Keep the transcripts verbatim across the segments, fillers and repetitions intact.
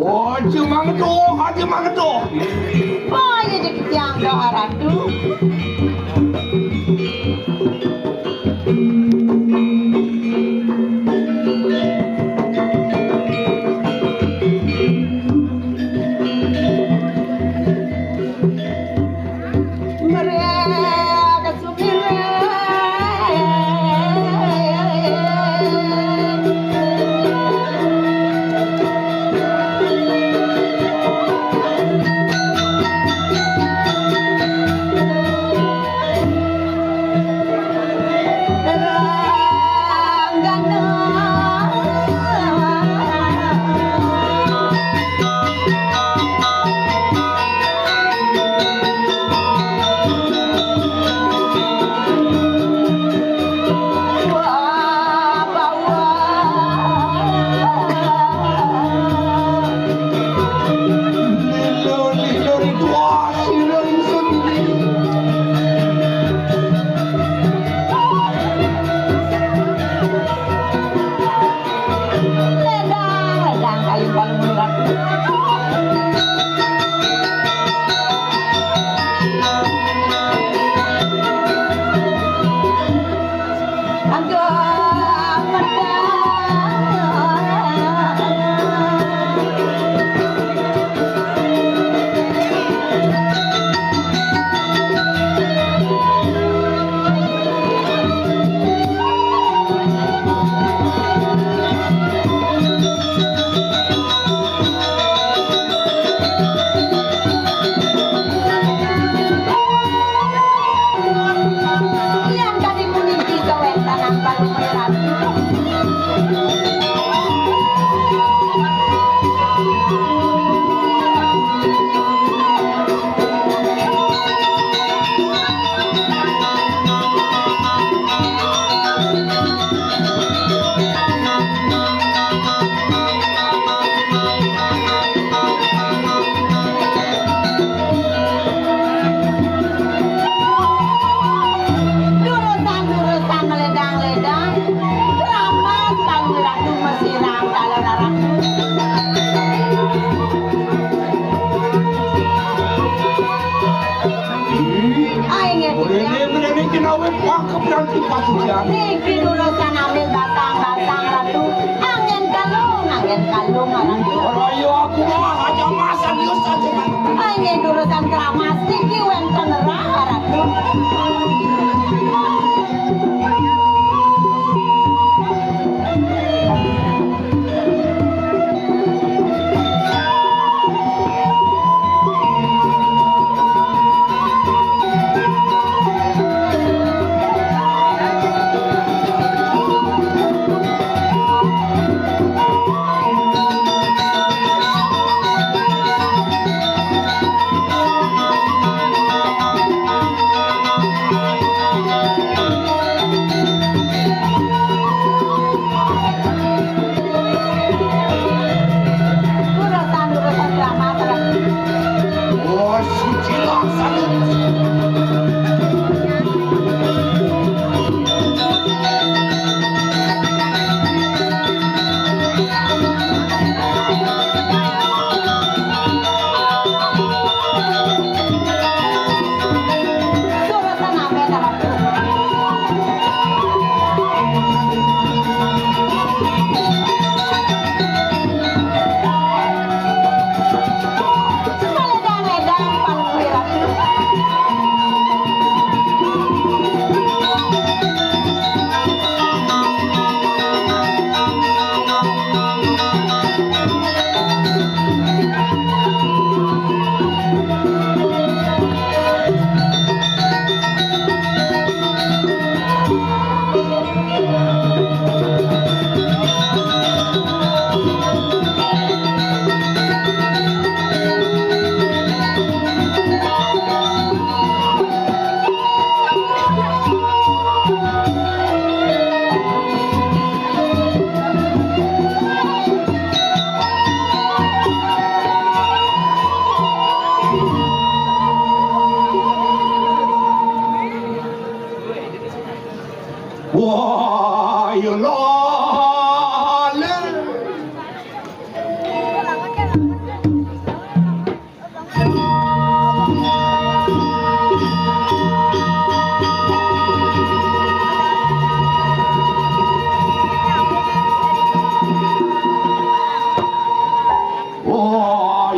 Aja mangeduh, aja mangeduh. Payu jek tiang doh, Ratu. Ledang, ledang, kayu balung urat. Aduh, medang. Yan kadi puniki kawéntenan panumeran. Durusan-durusan meledang-ledang, keramas Palui Ratu mesirang dalam raratu. Ai nggih, Ini, ini, ini, ini, awet cakep dan tipe sujati. Niki durusan ambil basang-basang Ratu. Angin kalung, angin kalung, Ratu. Ora ya aku mah aja masan yo saja. Angin durusan keramas niki wénten nerah, Ratu.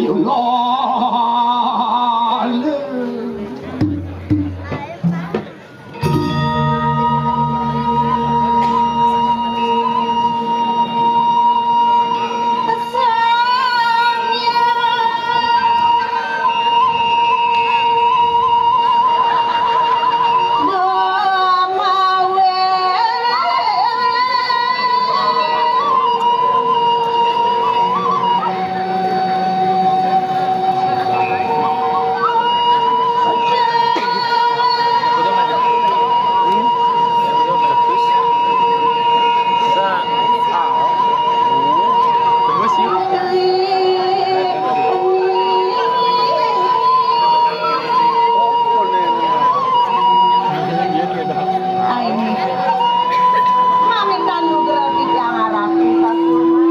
Lale. Ai, mamitan nugra titiang Ratu Sasuna.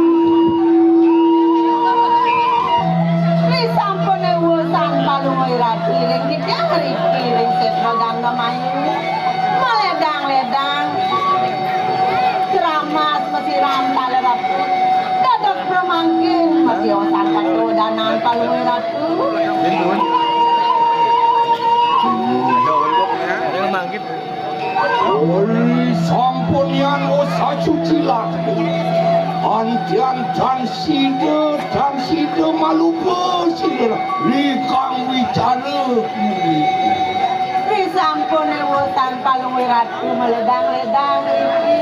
Risampune wusan Palungguh Ratu ring titiang riki ring Setra Gandamayu. Maledang-ledang. Kramas masiram taler Ratu. Dados pramangkin matiosan katudanan Palungguh Ratu. Oi, sampun yan, oh, sacuci lati. Antian tan sida, tan sida malupa sida likang wicara. Risampune wusan Palungguh Ratu maledang-ledang niki.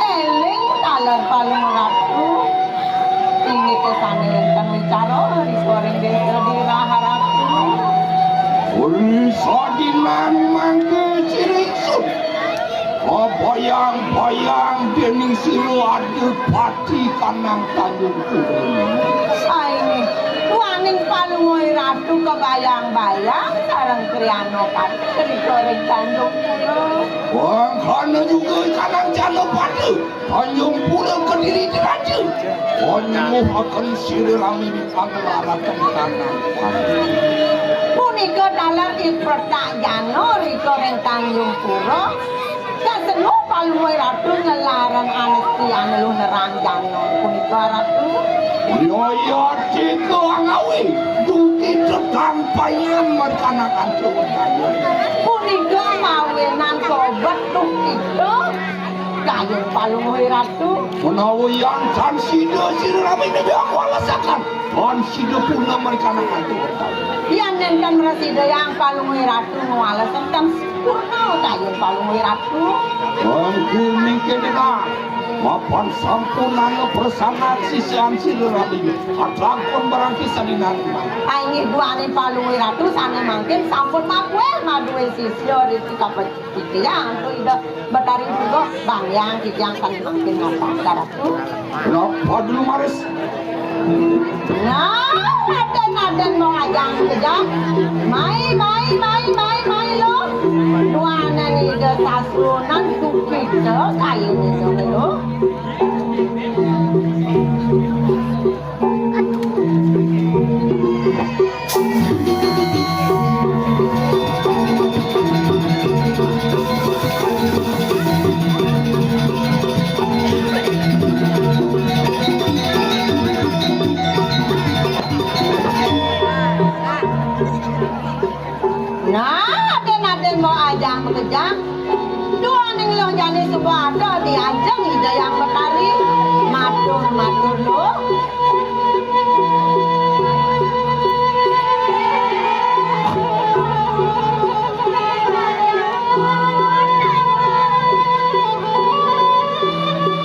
Eling taler Palungguh Ratu. Inggih sane wenten wicara rika ring desa Diraharatu. Uli sadinan mangke ciringsun. Kabayang-bayang dening sira Adipati Kanang Tanjung Pura. Sainggih, duaning Palungguh Ratu kabayang-bayang sareng Kriana Pati rika ring Tanjung Pura. Wangkana juga Kanang Janapati. Tanjung Pura Kediri Diraja. Panyembuhaken sira rami panglaraken tanah. Punika taler ipretak jana rika ring Tanjung Pura. Kaseno Palungguh Ratu ngelarang anesti aneluh nerang jana punika Ratu. Yaya cika angawi duki tetampayan merkanakan tuh. Punika mawinan sobat duh kita. Kayun Palungguh Ratu. Menawi yan tan sida sira rami niki aku alasaken. Tan sida puna merkana atu. Yan nenten prasida yang Palungguh Ratu ngwales enten purna kayun Palungguh Ratu. Mangku mingke dina. Mapan sampun ana prasanat sisian sira rami. Atrampun barang kisah dinarima. Inggih duaning Palungguh Ratu sane mangkin sampun makueh maduwe sisya riki kapet. Titiang tu Ida Betari juga bangyang titiang kami mangkin ngapa daratu. Napa dulu maris? Nah, aden-aden mau ajang kejang. Mai, mai, mai, mai, mai lo. Duanan Ida Sasunan tukita kayu minum lo. Nah, aden-aden mau ajang makejang. Duaning luh jani suba ada di ajeng Ida Hyang Betari. Matur, matur luh.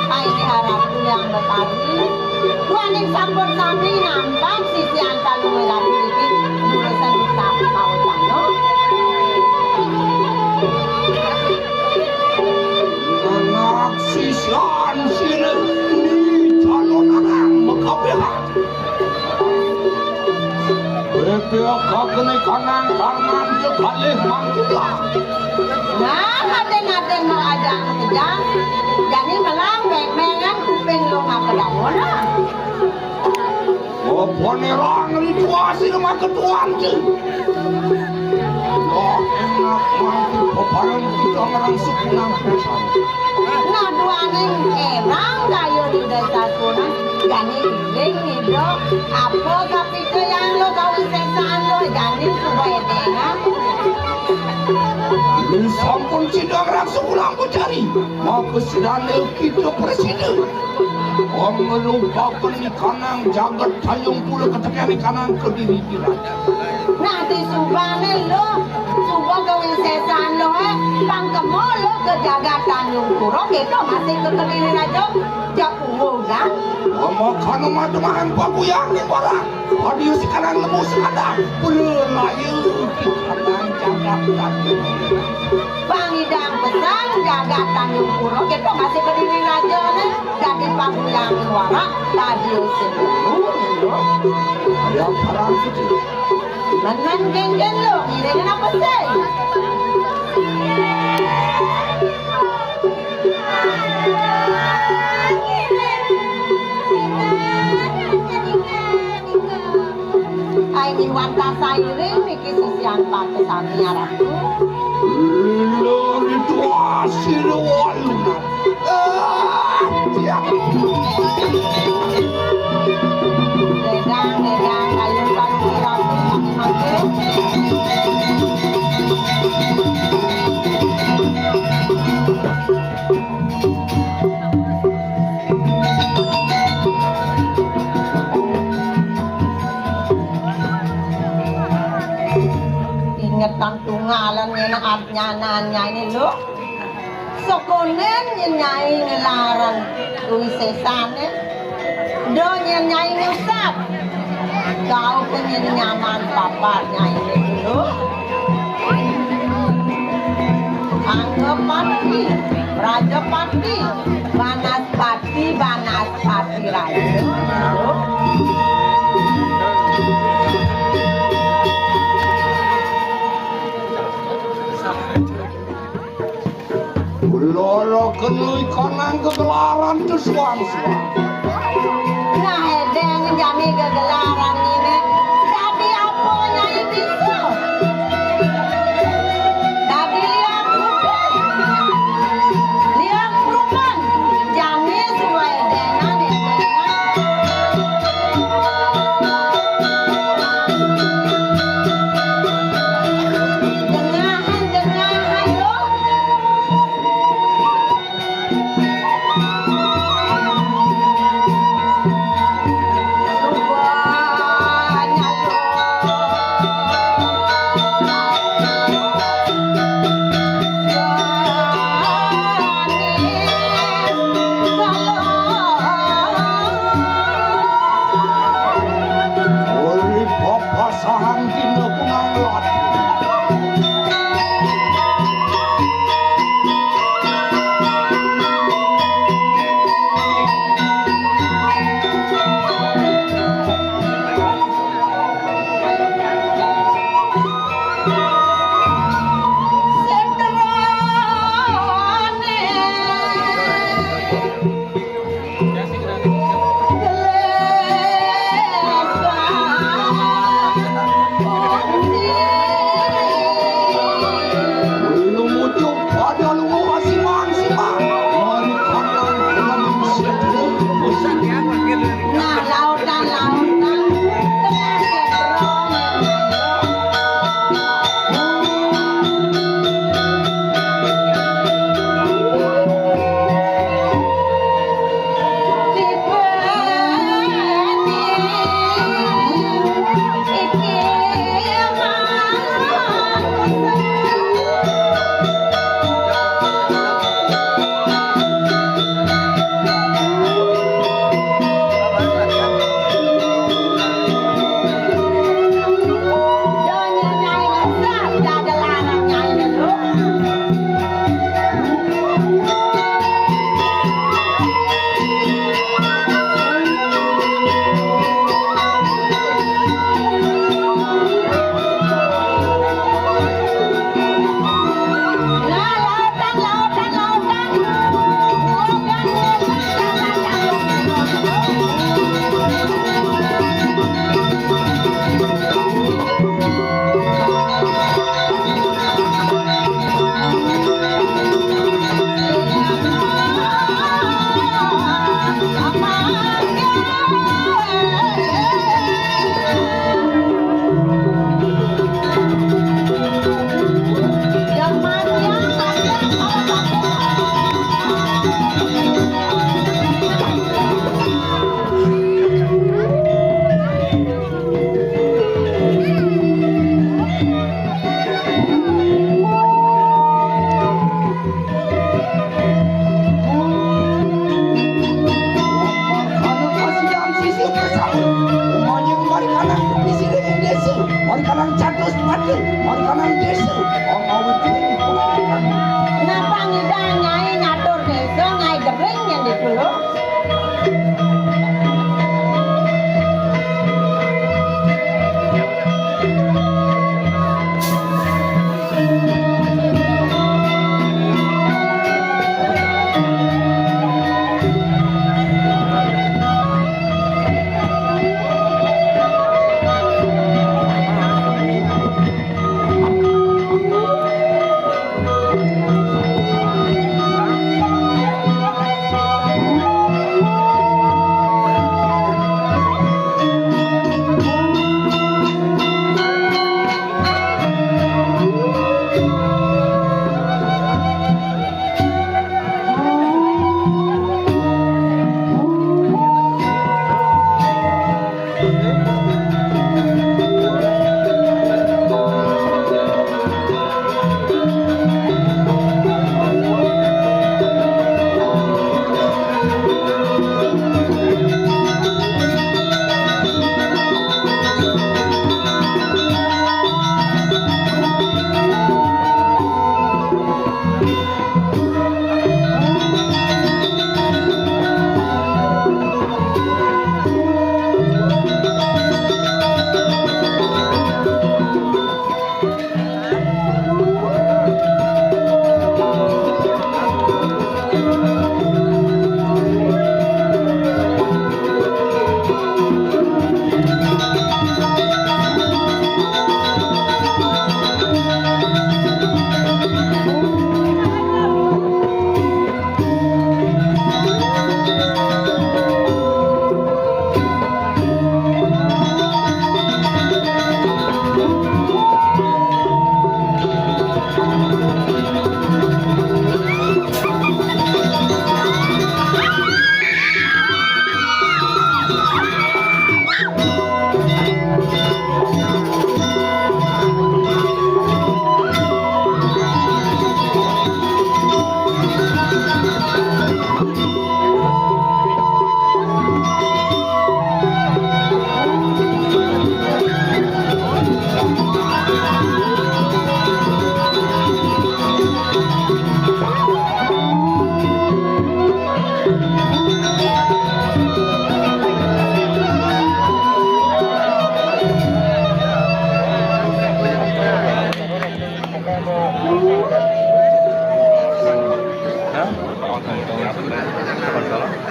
Ai, diharap Hyang Betari. Duaning sampun sami nampak sisian Palungguh Ratu niki nulisan kitab kawecana. Anak sisian sira ni calon anak mekapihan. Bebek kakene kanang karman kekalih mangkila. Nah, aden-aden mau ajang kejang. Jani melang beng-bengan kuping lu ngapa daun, ah. Apa nerang rituasi rumah ketuan tu? Wah, enak mangku peparan kita ngerang sekunang pesan. Nah, duaning erang kayu di desa Sunan, jani iring hidup Apa kapitayang lo kawisésan lo jani suba édéngan? Sampun sida ngrasa ulang pacari, maka sida kita prasida. Panglupaken ikanang jagat Tanjung Pura ketekan ikanang kediri diraja. Nah, disubané lo, suba kawisésan lo, eh, pang kema lo ka jagat Tanjung Pura, kita masih ka kediri raja. Jak uwuh, nah. Mama kanu mademahan paguyang ning barang. Padius ikanang lemu sekadang. Pura laya ikanang jagat Tanjung. Pangidang pesan jagat Tanjung Pura, kita masih kediri raja né. Dadi paguyang ning warak, dadi usir dulu, dulu. Ada parang situ. Menen kénkén lo, ngiring apa sih? Ai nyiwan tasairing niki sisian patesami Ratu. Lho, ritual sira walu. Ah, ya. Dedang, dedang, kayu, kayu, Ratu, sami mangke. Ingetang tunggalan nyenak nyanan nyai lo. Sekonen nyai ngelaran wisésané. Do nyai ngusap. Kau ke nyai nyaman papat nyai lo. Anggapati, Rajapati, Banaspati, Banaspati Raja. Loro kenu ikanang kegelaran tu suang-suang. Nah, édéng jani gegelaran nginé. Dadi apa nyai bisa? Dadi liang prupan. Liang prupan. Jani suba édéngan, édéngan. Dengahan, dengahan, lo. Mari kanan catus mati, mari kanan desa. Om awiti. Napa ngidang Nyai ngatur desa ngaé Jering yén ditu?